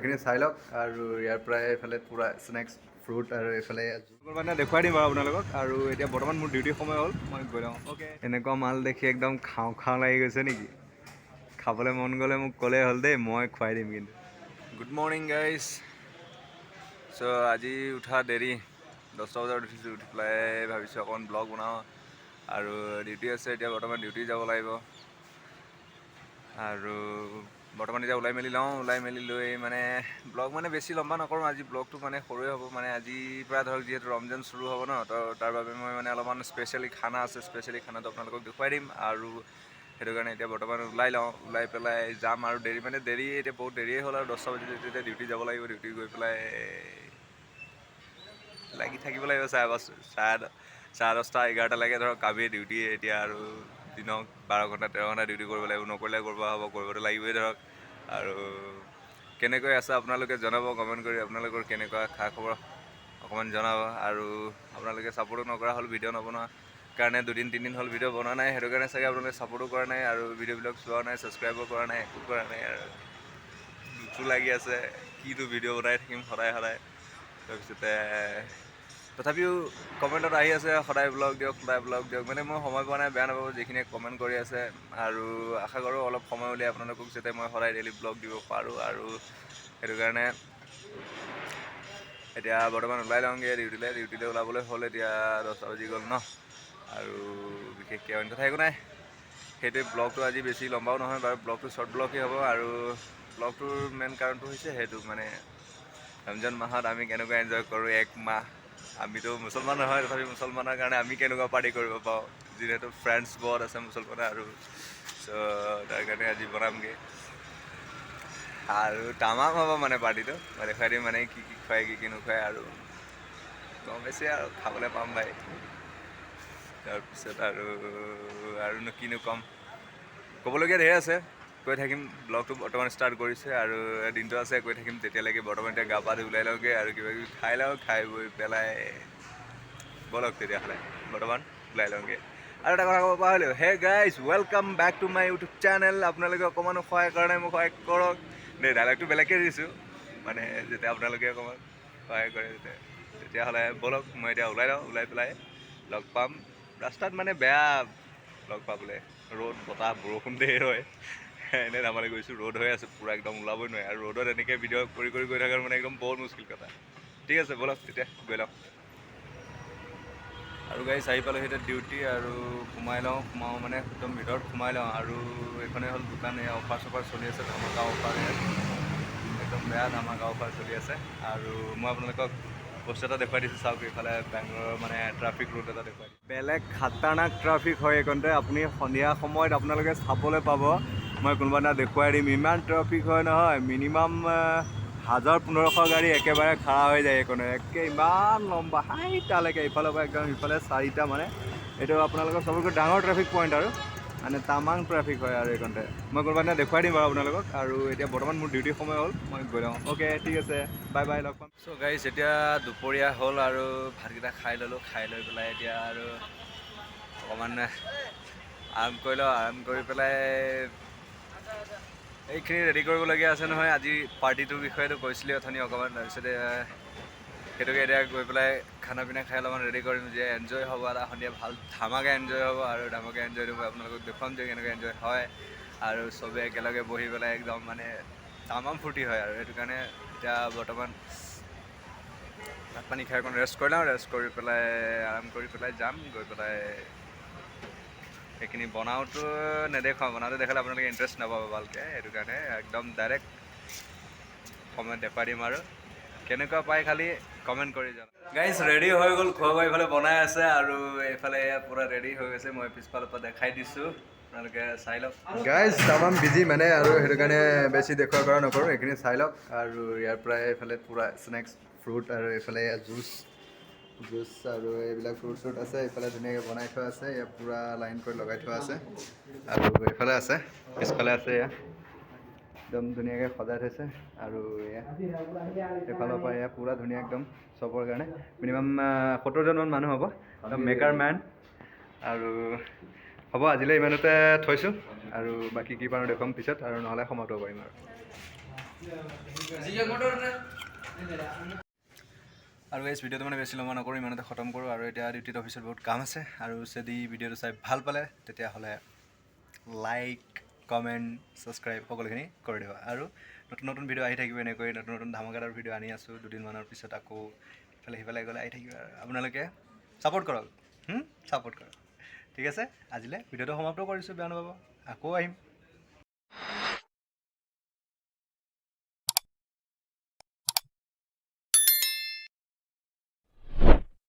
এইখিনি চাই লওক। আৰু ইয়াৰ পৰাই এইফালে পূৰা স্নেক্স, ফ্ৰুট আৰু এইফালে মানে দেখুৱাই দিম বাৰু আপোনালোকক। আৰু এতিয়া বৰ্তমান মোৰ ডিউটি সময় হ'ল, মই গৈ লওঁ। অ'কে, এনেকুৱা মাল দেখি একদম খাওঁ খাওঁ লাগি গৈছে নেকি? খাবলৈ মন গ'লে মোক ক'লেই হ'ল দেই, মই খুৱাই দিম কিন্তু। Good morning guys. চ' আজি উঠা দেৰি, 10টা বজাত উঠিছোঁ। উঠি পেলাই ভাবিছোঁ অকণমান ব্লগ বনাওঁ। আৰু ডিউটি আছে, এতিয়া বৰ্তমান ডিউটি যাব লাগিব। আৰু বৰ্তমান এতিয়া ওলাই মেলি লওঁ। ওলাই মেলি লৈ মানে ব্লগ মানে বেছি লম্বা নকৰোঁ আজি। ব্লগটো মানে সৰুৱে হ'ব। মানে আজিৰ পৰা ধৰক যিহেতু ৰমজান চুৰু হ'ব ন, তো তাৰ বাবে মই মানে অলপমান স্পেচিয়েলি খানা আছে, স্পেচিয়েলি খানাটো আপোনালোকক দেখুৱাই দিম। আৰু সেইটো কাৰণে এতিয়া বৰ্তমান ওলাই লওঁ। ওলাই পেলাই যাম। আৰু দেৰি মানে দেৰি, এতিয়া বহুত দেৰিয়ে হ'ল আৰু 10টা বাজিলে। এতিয়া ডিউটি যাব লাগিব। ডিউটি গৈ পেলাই লাগি থাকিব লাগিব 5:30, 10:30, 11টালৈকে ধৰক কামেই ডিউটি এতিয়া। আৰু দিনক 12 ঘণ্টা, 13 ঘণ্টা ডিউটি কৰিব লাগিব। নকৰিলে কৰিব হ'ব, কৰিবতো লাগিবই ধৰক। আৰু কেনেকৈ আছে আপোনালোকে জনাব কমেণ্ট কৰি। আপোনালোকৰ কেনেকুৱা খা খবৰ অকণমান জনাব। আৰু আপোনালোকে ছাপোৰ্টো নকৰা হ'ল ভিডিঅ' নবনোৱা কাৰণে। দুদিন তিনিদিন হ'ল ভিডিঅ' বনোৱা নাই, সেইটো কাৰণে চাগে আপোনালোকে ছাপোৰ্টো কৰা নাই আৰু ভিডিঅ'বিলাক চোৱা নাই, ছাবস্ক্ৰাইবো কৰা নাই, একো কৰা নাই। আৰু দুখো লাগি আছে, কিনো ভিডিঅ' বনাই থাকিম সদায় সদায়। তাৰপিছতে তথাপিও কমেণ্টত আহি আছে, সদায় ব্লগ দিয়ক, সদায় ব্লগ দিয়ক। মানে মই সময় পোৱা নাই, বেয়া নাপাব যিখিনিয়ে কমেণ্ট কৰি আছে। আৰু আশা কৰোঁ অলপ সময় উলিয়াই আপোনালোকক যাতে মই সদায় ডেইলি ব্লগ দিব পাৰোঁ। আৰু সেইটো কাৰণে এতিয়া বৰ্তমান ওলাই লওঁগৈ ডিউটিলৈ। ডিউটিলৈ ওলাবলৈ হ'ল, এতিয়া 10টা বাজি গ'ল ন। আৰু বিশেষকৈ অইন কথা একো নাই। সেইটোৱে ব্লগটো আজি বেছি লম্বাও নহয় বাৰু, ব্লগটো শ্বৰ্ট ব্লগেই হ'ব। আৰু ব্লগটোৰ মেইন কাৰণটো হৈছে সেইটো, মানে ৰমজান মাহত আমি কেনেকুৱা এনজয় কৰোঁ এক মাহ। আমিতো মুছলমান নহয়, তথাপি মুছলমানৰ কাৰণে আমি কেনেকুৱা পাৰ্টি কৰিব পাৰোঁ, যিহেতু ফ্ৰেণ্ডছ বহুত আছে মুছলমানৰ। আৰু চ' তাৰ কাৰণে আজি বনামগৈ আৰু তামাম হ'ব মানে পাৰ্টিটো। মই দেখুৱাই দিম মানে কি কি খুৱাই, কি কি নোখুৱাই। আৰু গম পাইছে, আৰু খাবলৈ পাম ভাই। তাৰপিছত আৰুনো কিনো ক'ম, ক'বলগীয়া ধেৰ আছে, কৈ থাকিম। ব্লগটো বৰ্তমান ষ্টাৰ্ট কৰিছে আৰু দিনটো আছে, কৈ থাকিম তেতিয়ালৈকে। বৰ্তমান এতিয়া গা পা ধুই ওলাই লওঁগৈ আৰু কিবা কিবি খাই লওঁ। খাই বৈ পেলাই ব'লক তেতিয়াহ'লে, বৰ্তমান ওলাই লওঁগৈ। আৰু এটা কথা ক'ব পাহৰিলোঁ। Hey guys, welcome back to my YouTube channel. আপোনালোকে অকণমানো সহায় কৰা নাই, মোক সহায় কৰক দেই। ডাইলগটো বেলেগকৈ দিছোঁ, মানে যেতিয়া আপোনালোকে অকণমান সহায় কৰে তেতিয়া। তেতিয়াহ'লে ব'লক, মই এতিয়া ওলাই লওঁ। ওলাই পেলাই লগ পাম ৰাস্তাত। মানে বেয়া লগ পাবলৈ, ৰ'দ, বতাহ, বৰষুণ ধেৰ হয়। এনে ধেমালি গৈছোঁ, ৰ'দ হৈ আছে পূৰা একদম, ওলাবই নোৱাৰে। আৰু ৰ'দত এনেকৈ ভিডিঅ' কৰি কৰি গৈ থকাৰ মানে একদম বহুত মুস্কিল কথা। ঠিক আছে, ব'লক তেতিয়া গৈ লওঁ। আৰু গাইজ, আহি পালোঁ এতিয়া ডিউটি আৰু সোমাই লওঁ। সোমাওঁ মানে একদম ভিতৰত সোমাই লওঁ। আৰু এইখনেই হ'ল দোকান। এয়া অফাৰ চফাৰ চলি আছে, ধামাকা অফাৰ ইয়াত, একদম বেয়া ধামাকা অফাৰ চলি আছে। আৰু মই আপোনালোকক বস্তু এটা দেখুৱাই দিছোঁ, চাওক। এইফালে বেংগলোৰৰ মানে ট্ৰাফিক ৰোড এটা দেখুৱাই দিছোঁ। বেলেগ খাতাৰনাক ট্ৰাফিক হয় এইকণতে। আপুনি সন্ধিয়া সময়ত আপোনালোকে চাবলৈ পাব, মই কোনোবা দিনা দেখুৱাই দিম। ইমান ট্ৰাফিক হয় নহয়, মিনিমাম 1000 1500 গাড়ী একেবাৰে খাৰা হৈ যায় এইকণে। একে ইমান লম্বা হাইটালৈকে, ইফালৰ পৰা একদম ইফালে চাৰিটা। মানে এইটো আপোনালোকৰ চবতকৈ ডাঙৰ ট্ৰেফিক পইণ্ট আৰু মানে তামাং ট্ৰেফিক হয় আৰু এইকণতে। মই কোনোবা দিনা দেখুৱাই দিম বাৰু আপোনালোকক। আৰু এতিয়া বৰ্তমান মোৰ ডিউটি সময় হ'ল, মই গৈ লওঁ। অ'কে, ঠিক আছে, বাই বাই, লগ পাম। চ' গাইজ, এতিয়া দুপৰীয়া হ'ল আৰু ভাতকেইটা খাই ল'লোঁ। খাই লৈ পেলাই এতিয়া আৰু অকণমান আৰাম কৰি লওঁ। আৰাম কৰি পেলাই এইখিনি ৰেডি কৰিবলগীয়া আছে নহয়। আজি পাৰ্টিটোৰ বিষয়েতো কৈছিলোঁৱেই অথনি অকণমান। তাৰপিছতে সেইটোকে এতিয়া গৈ পেলাই খানা পিনা খাই অলপমান ৰেডি কৰিম যে এনজয় হ'ব এটা সন্ধিয়া, ভাল ধামাকা এনজয় হ'ব। আৰু ধামাকা এনজয়টো মই আপোনালোকক দেখুৱাম যে কেনেকৈ এনজয় হয় আৰু চবে একেলগে বহি পেলাই একদম মানে তামাম ফূৰ্তি হয়। আৰু সেইটো কাৰণে এতিয়া বৰ্তমান ভাত পানী খাই অকণ ৰেষ্ট কৰি লওঁ। ৰেষ্ট কৰি পেলাই, আৰাম কৰি পেলাই যাম। গৈ পেলাই সেইখিনি বনাওঁতো নেদেখুৱাওঁ, বনাওঁতে দেখালে আপোনালোকে ইণ্টাৰেষ্ট নাপাব ভালকৈ। সেইটো কাৰণে একদম ডাইৰেক্ট সময়ত দেখুৱাই দিম আৰু কেনেকুৱা পায় খালি কমেণ্ট কৰি যাম। গাইজ, ৰেডি হৈ গ'ল খোৱা বোৱা। এইফালে বনাই আছে আৰু এইফালে এয়া পূৰা ৰেডি হৈ গৈছে। মই পিছফালৰ পৰা দেখাই দিছোঁ, আপোনালোকে চাই লওক। গাইজ, তামাম বিজি মানে আৰু সেইটো কাৰণে বেছি দেখুওৱা কৰা নকৰোঁ। এইখিনি চাই লওক। আৰু ইয়াৰ পৰাই এইফালে পূৰা স্নেক্স, ফ্ৰুট আৰু এইফালে জুচ আৰু এইবিলাক ফ্ৰুট চ্ৰুট আছে। এইফালে ধুনীয়াকৈ বনাই থোৱা আছে, ইয়াত পূৰা লাইন কৰি লগাই থোৱা আছে। আৰু এইফালে আছে, পিছফালে আছে, এয়া একদম ধুনীয়াকৈ সজাই থৈছে। আৰু এয়া এইফালৰ পৰা এয়া পূৰা ধুনীয়া একদম। চবৰ কাৰণে মিনিমাম 70জনমান মানুহ হ'ব, মেকাৰ মেন। আৰু হ'ব, আজিলৈ ইমানতে থৈছোঁ। আৰু বাকী কি পাৰোঁ দেখুৱাম পিছত আৰু নহ'লে সমাপ্ত কৰিম আৰু। আৰু এই ভিডিঅ'টো মানে বেছি লম্বা নকৰোঁ, ইমানতে খতম কৰোঁ। আৰু এতিয়া ডিউটিত অফিচত বহুত কাম আছে। আৰু যদি ভিডিঅ'টো চাই ভাল পালে, তেতিয়াহ'লে লাইক, কমেণ্ট, ছাবস্ক্ৰাইব সকলোখিনি কৰি দিব। আৰু নতুন নতুন ভিডিঅ' আহি থাকিব, এনেকৈ নতুন নতুন ধামাকাদাৰ ভিডিঅ' আনি আছোঁ। দুদিনমানৰ পিছত আকৌ ইফালে সিফালে গ'লে আহি থাকিব। আৰু আপোনালোকে ছাপোৰ্ট কৰক, ছাপোৰ্ট কৰক। ঠিক আছে, আজিলৈ ভিডিঅ'টো সমাপ্ত কৰিছোঁ, বেয়া নাপাব, আকৌ আহিম।